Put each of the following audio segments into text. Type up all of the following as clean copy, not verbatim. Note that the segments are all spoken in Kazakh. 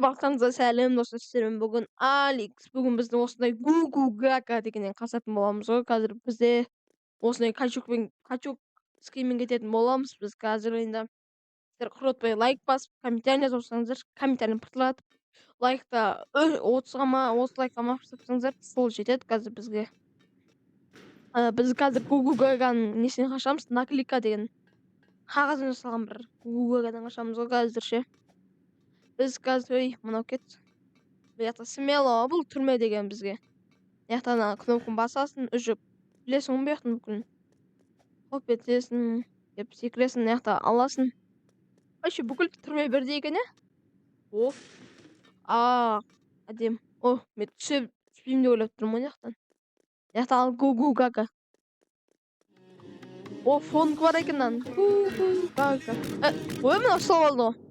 Барлықтарыңызға сәлем, достар! Сіздермен бүгін Алекс. Бүгін біздің осындай Гугу Гага дегеннен қасатын боламыз ғой. Қазір бізде осындай качокпен, качок скинмен кететін боламыз. Біз қазір енді сіздер құртпай лайк басып, комментарий жазып отырсаңыздар, комментарийні пытырлатып, лайкта 30-ға ма, 30 лайкқа ма тапсаңыздар, сол жетеді қазір бізге. Біз қазір Гугу Гаганың несінен қашамыз? Наклейка деген қағаздан жасалған бір Гугу Гагадан қашамыз ғой қазір ше. Біз қазір, ой, мынау кетті. Бұл жақта смело, бұл түрме деген бізге. Мына жақта ана кнопканы басасың, уже білесің ғой бұл жақтың бүкілін. Хоп етесің, деп секіресің, мына жақта аласың. Вообще бүкіл түрме бірдей екен, иә? О, а, әдемі. О, мен түспеймін деп ойлап тұрмын ғой мына жақтан. Мына жақта ал Гугу Гага. О, фонк бар екен мынаның. Гугу Гага. Ой, мынау ұстап алды ғой.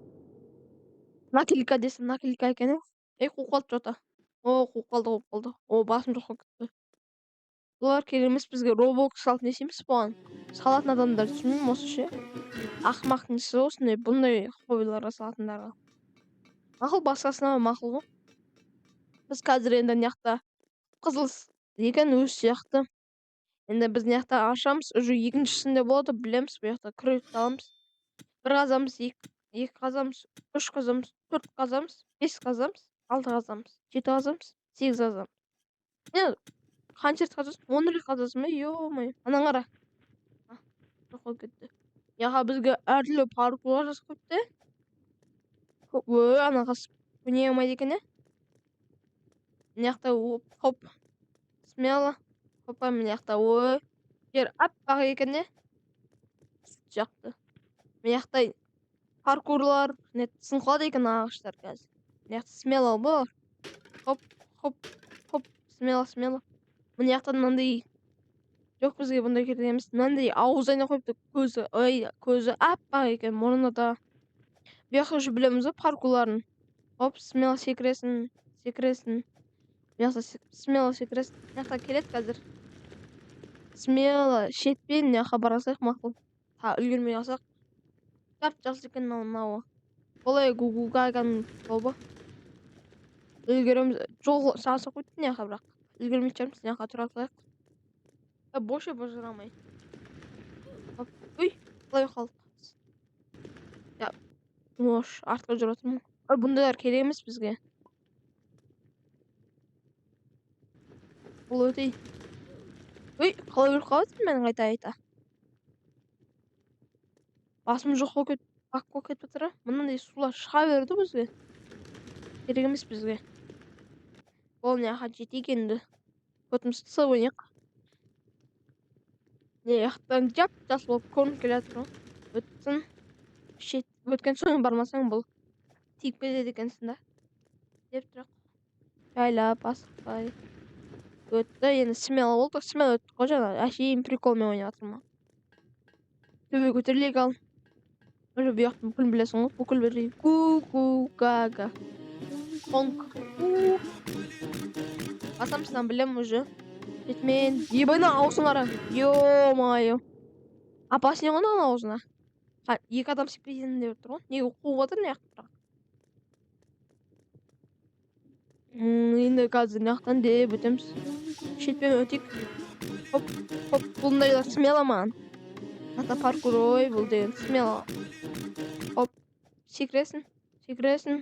Наклейка десем, наклейка екен, иә? Ей, қуып қалды что-то. О, қуып қалды, қуып қалды. О, басым жоқ болып кетті. Бұлар керек емес бізге. Roblox салып не істейміз бұған? Салатын адамдарды түсінбеймін осы ше. Ақымақтың ісі осындай, бұндай хоббиларға салатындарға. Мақұл, басқасына мақұл ғой. Біз қазір енді мына жақта қызыл екен өз сияқты. Енді біз мына жақта ашамыз, уже екіншісінде болады, білеміз, бұл жақта күректі аламыз. Бір қазамыз, екі қазамыз, үш қазамыз, төрт қазамыз, бес қазамыз, алты қазамыз, жеті қазамыз, сегіз қазамыз. Не, қанша рет қазасың? 10 рет қазасың ба? Ё-моё. Ананы қара. Жоқ болып кетті. Мына бізге әртүрлі паркурлар жасап қойыпты. Ой, ана қыз ойнай алмайды екен, иә? Мына жақта оп, хоп. Смело. Хопа, мына жақта, ой. Жер аппақ екен, иә? Сүт жақты. Мына жақта паркурлар не сынып қалады екен ағаштар қазір. Мына жақта смело бұл. Хоп, хоп, хоп, смело, смело. Мына жақта мынандай жоқ, бізге бұндай керек емес. Мынандай ауыз айна қойыпты, көзі, ой, көзі аппақ екен, мұрны да. Бұл жақта уже білеміз ғой паркурларын. Хоп, смело секіресің, секіресің. Мына жақта смело секіресің. Мына жақта келеді қазір. Смело шетпен мына жаққа бара салайық, мақұл. Та үлгермей қалсақ. Жап жақсы екен мынау мынауы. Олай Гугу Гаганың тобы. Үлгереміз. Жол жасап қойыпты мына жаққа бірақ. Үлгермейтін шығармыз, мына жаққа тұра салайық. Бош бажырамай. Хоп, ой, қалай қалдық? Я, ош, артқа жүріп жатырмын. Ой, бұндайлар керек емес бізге. Бұл өте. Ой, қалай өліп қалып жатырмын мен қайта-қайта. Басым жоқ болып кетіп, бак болып кетіп жатыр. Мынандай сулар шыға берді бізге. Керек емес бізге. Ол мына жаққа жетейік енді. Көтіміз тысып ойнайық. Мына жақтан жап жасыл болып көрініп келе жатыр ғой. Өтсін. Шет өткен соң бармасаң, бұл тиіп кетеді екенсің да. Деп тұрақ. Жайлап, асықпай. Өтті, енді смело болды. Смело өттік қой жаңа. Әшейін приколмен ойнап жатырмын. Төбеге көтерілейік ал. Уже бұл жақтың бүкілін білесің ғой. Бүкіл бірдей. Гу-гу гага. Хонк. Басамыз, білемін уже. Жетмен. Ебай, мына аузын қара. Ё-моё. Опасный ғой мынаның аузына. Екі адам секірейін деп тұр ғой. Неге қуып жатыр мына жақта бірақ? Енді қазір мына жақтан деп өтеміз. Шетпен өтейік. Хоп, хоп, бұндайлар смело маған. Ата паркур, ой, бұл деген смело. Хоп, секіресің, секіресің,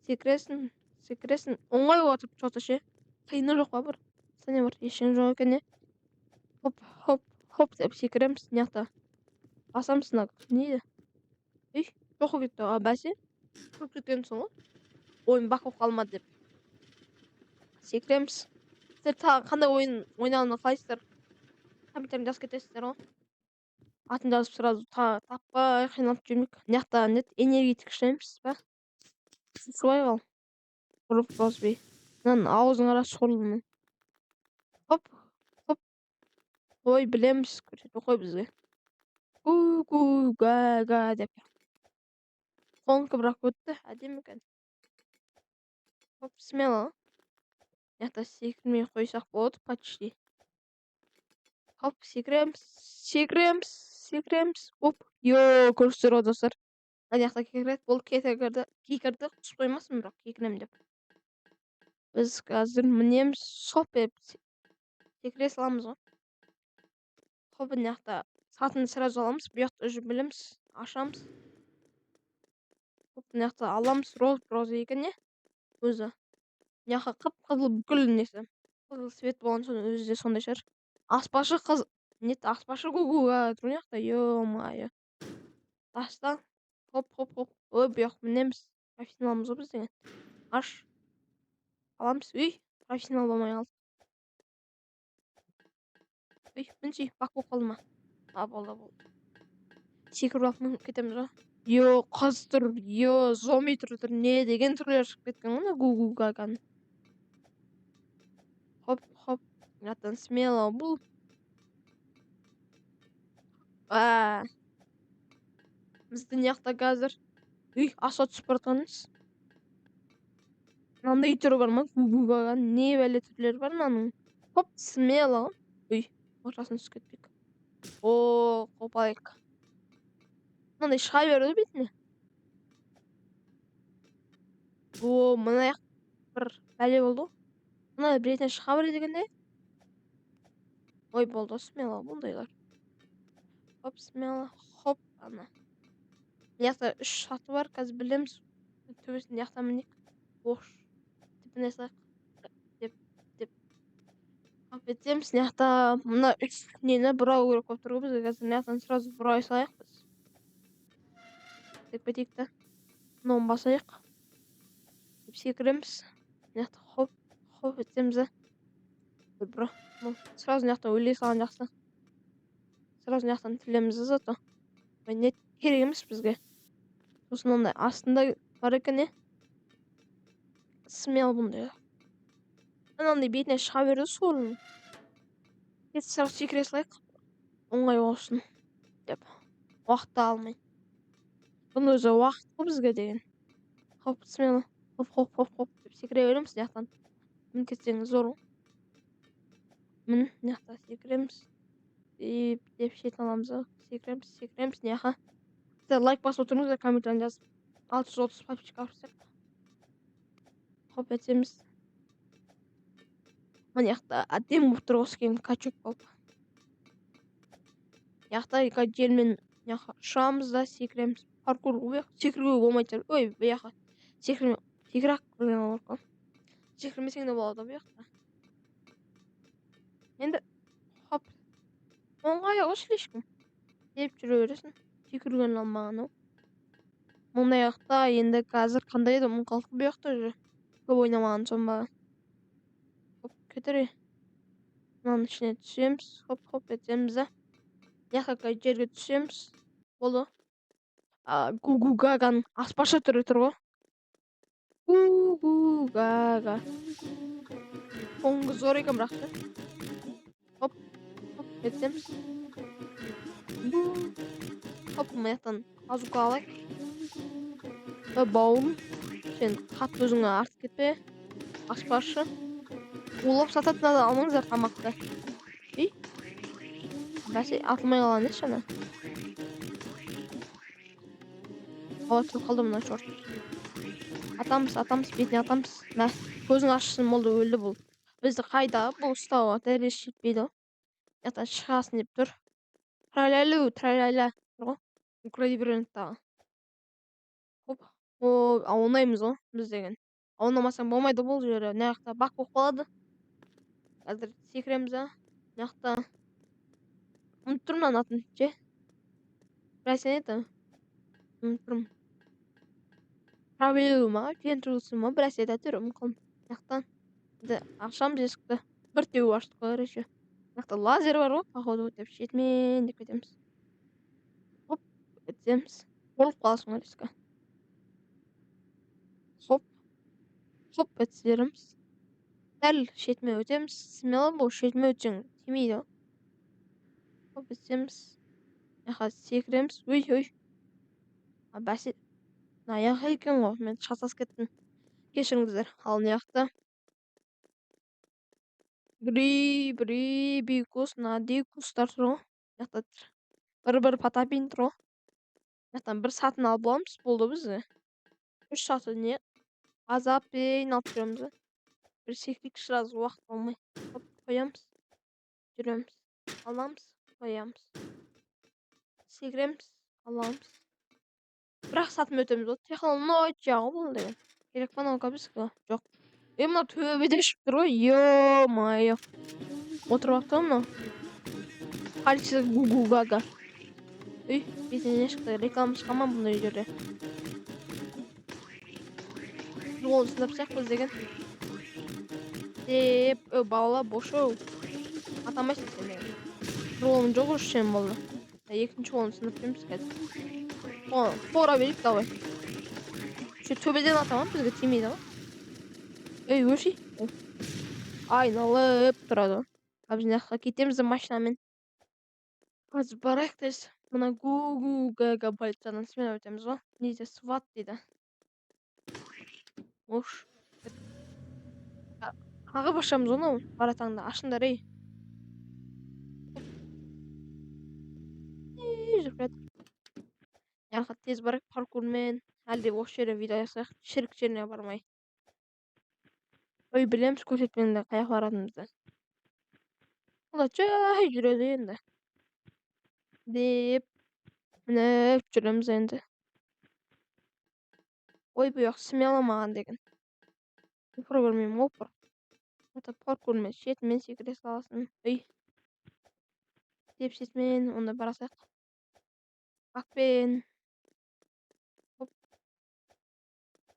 секіресің, секіресің. Оңай болып жатыр что-то ше. Қиыны жоқ па бір? Не бар? Ештеңе жоқ екен, не? Хоп, хоп, хоп деп секіреміз мына жақта. Басамыз мына не еді? Ей, жоқ болып кетті. А, бәсе. Көріп кеткенсің ғой. Ойын бак болып қалмады деп. Секіреміз. Сіздер тағы қандай ойын ойнағанды қалайсыздар? Комментарий жазып кетесіздер ғой. Атын жазып сразу таппай қиналып жүрмейік. Мына жақта не энергетик ішеміз ба? Солай қал. Ұрып баспай. Мынаның аузын қара сорлының. Хоп, хоп. Ой, білеміз, көрсетпей қой бізге. Гу-гу га-га деп. Қоңқы бірақ өтті, әдемі екен. Хоп, смело. Мына жақта секірмей қойсақ болады почти. Хоп, секіреміз, секіреміз, секіреміз. Оп, йо, көрсіздер ғой, достар. Ана жақта кекіреді. Бұл кекірді, кекірді құсып қоймасын, бірақ кекірем деп. Біз қазір мінеміз, соп беріп секіре саламыз ғой. Хоп, мына жақта сатыны сразу аламыз, бұл жақта уже білеміз, ашамыз. Хоп, мына жақта аламыз, роза екен, не? Өзі. Мына жаққа қып-қызыл бүкіл несі. Қызыл свет болған соң өзі де сондай шығар. Аспашы қыз, нет, аспашы гугуға тұр мына жақта, ё-моё. Таста. Хоп, хоп, хоп. Ой, бұл жаққа мінеміз. Профессионалмыз ғой біз деген. Аш. Аламыз. Үй, профессионал болмай қалды. Үй, мінші, бак болып қалды ма? А, болды, болды. Секіріп алып мініп кетеміз ғой. Йо, қыз тұр, йо, зомби тұр, тұр. Не деген түрлері шығып кеткен ғой мына гугу гаганың. Хоп, хоп. Мынаттан смело бұл. А. Бізді мына жақта қазір үй аса түсіп бара жатқанбыз. Мынандай түрі бар ма? Гугу гаганың не бәле түрлері бар мынаның? Хоп, смело. Үй, ортасына түсіп кетпейік. О, қопайық. Мынандай шыға берді бетіне. О, мына жақ бір бәле болды ғой. Мына бетіне шыға береді екен де. Ой, болды, смело бұндайлар. Хоп, смело, хоп, ана. Мына жақта 3 саты бар, қазір білеміз. Төбесін мына жақтан мінейік. Ош. Деп міне салайық. Деп, деп. Хоп, етеміз. Мына жақта мына 3 нені бұрау керек болып тұр ғой бізге. Қазір мына жақтан сразу бұрай салайық біз. Деп кетейік та. Мынауын басайық. Деп секіреміз. Мына жақта хоп, хоп етеміз да. Бір бұра. Сразу мына жақтан өле салған жақсы. Сразу мына жақтан тілеміз да зато. Ой, не керек емес бізге. Сосын мындай астында бар екен, не? Смел бұндай. Мынандай бетіне шыға берді соның. Кет, сразу секіре салайық. Оңай болсын деп. Уақыт та алмай. Бұның өзі уақыт қой бізге деген. Хоп, смело. Хоп, хоп, хоп, хоп деп секіре береміз мына жақтан. Мініп кетсең зор ғой. Мін, мына жақта секіреміз. Деп, деп шетін аламыз да. Секіреміз, секіреміз мына жаққа. Сіздер лайк басып отырыңыздар, комментарий жазып. 630 подписчик алып. Хоп етеміз. Мына жақта әдемі болып тұр осы кейін качок болып. Мына жақта желмен мына жаққа ұшамыз да секіреміз. Паркур ғой, секіруге болмайтын шығар. Ой, бұл жаққа секірме, секіре ақ білген керек қой. Секірмесең де болады бұл жақта. Енді хоп. Оңай ғой слишком. Деп жүре бересің. Секіруге алмаған ау. Мына жақта енді қазір қандай еді, ұмытып қалдық бұл жақта уже. Көп ойнамаған соң ба. Хоп, кетер. Мынаның ішіне түсеміз. Хоп, хоп етеміз да. Мына жаққа жерге түсеміз. Болды. Гугу гаганың аспашы түрі тұр ғой. Гугу гага. Соңғы зор екен бірақ ше. Хоп, хоп етеміз. Хоп, мына жақтан базука алайық. Ой, бауырым, сен қатты өзіңе артып кетпе. Аспазшы. Улап сататын адам алмаңыздар тамақты. Ей. Бәсе, атылмай қалған еш ана. Ауа түсіп қалды мына черт. Атамыз, атамыз, бетіне атамыз. Мә, көзің ашсын, болды, өлді бұл. Бізді қайда бұл ұстауға дәрежесі жетпейді ғой. Мына жақтан шығасың деп тұр. Тралялю, траляля тұр ғой. Укради береміз тағы. Хоп. О, аунаймыз ғой біз деген. Аунамасаң болмайды бұл жері. Мына жақта бак болып қалады. Қазір секіреміз а. Мына жақта ұмытып тұрмын мынаның атын ше. Біраз сен еді. Ұмытып тұрмын. Травелю ма, Вентрулсы ма, біраз еді әйтеуір ұмытып қалдым. Мына жақтан енді ашамыз есікті. Бір теуіп аштық қой, короче. Мына жақта лазер бар ғой, походу, деп шетімен деп кетеміз. Хоп, кетеміз. Ұрылып қаласың ғой резко. Хоп. Хоп, кетсеріміз. Дәл шетімен өтеміз. Смело бұл шетімен өтсең тимейді ғой. Хоп, кетсеміз. Мына жаққа секіреміз. Ой, ой. А, бәсе. Мына аяқ екен ғой, мен шатасып кеттім. Кешіріңіздер. Ал мына жақта Гри, бри, бикус, надикустар тұр ғой. Мына жақта бір-бір потапин тұр ғой. Жақтан бір сатын алып аламыз, болды бізде. 3 саты не? Азаппен алып жүреміз. Бір секірейік сразу, уақыт алмай. Хоп, қоямыз. Жүреміз. Аламыз, қоямыз. Секіреміз, аламыз. Бірақ сатымен өтеміз ғой. Технология ғой бұл деген. Керек па мынау бізге? Жоқ. Е, мынау төбеде ұшып тұр ғой. Ё-моё. Отырып алыпты ғой мынау. Полиция гугу гага. Үй, бетіне не шықты? Реклама шыға ма бұндай жерде? Біз оны сынап сияқтымыз деген. Деп, бала, бош оу. Атамайсың сен деген. Бір қолым жоқ уже, сен болды. Екінші қолын сынып жүреміз қазір. О, фора берейік, давай. Şu төбеден атамам, бізге тимейді ғой. Ей, өши. Айналып тұрады. А біз мына жаққа кетеміз машинамен. Қазір барайық тез. Мына гу-гу гага полициядан смело өтеміз ғой. Не дейді? SWAT дейді. Ош. Қағып ашамыз ғой мынау бара таңда. Ашыңдар, ей. Жүріп келатыр. Жаққа тез барайық паркурмен. Әлде осы жерде видео жасайық, шірік жеріне бармай. Ой, білеміз көрсетпеңдер қай жаққа баратынымызды. Ол да жай жүреді енді. Деп мініп жүреміз енді. Ой, бұл жақ смело маған деген. Опыр көрмеймін, опыр. Это паркурмен шетімен секіре саласың. Ой. Деп шетімен онда бара салайық. Бакпен. Хоп.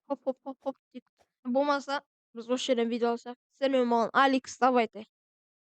Хоп, хоп, хоп, хоп дейік. Болмаса, біз осы жерден видео алсақ. Сіздермен болған Алекс, давайте.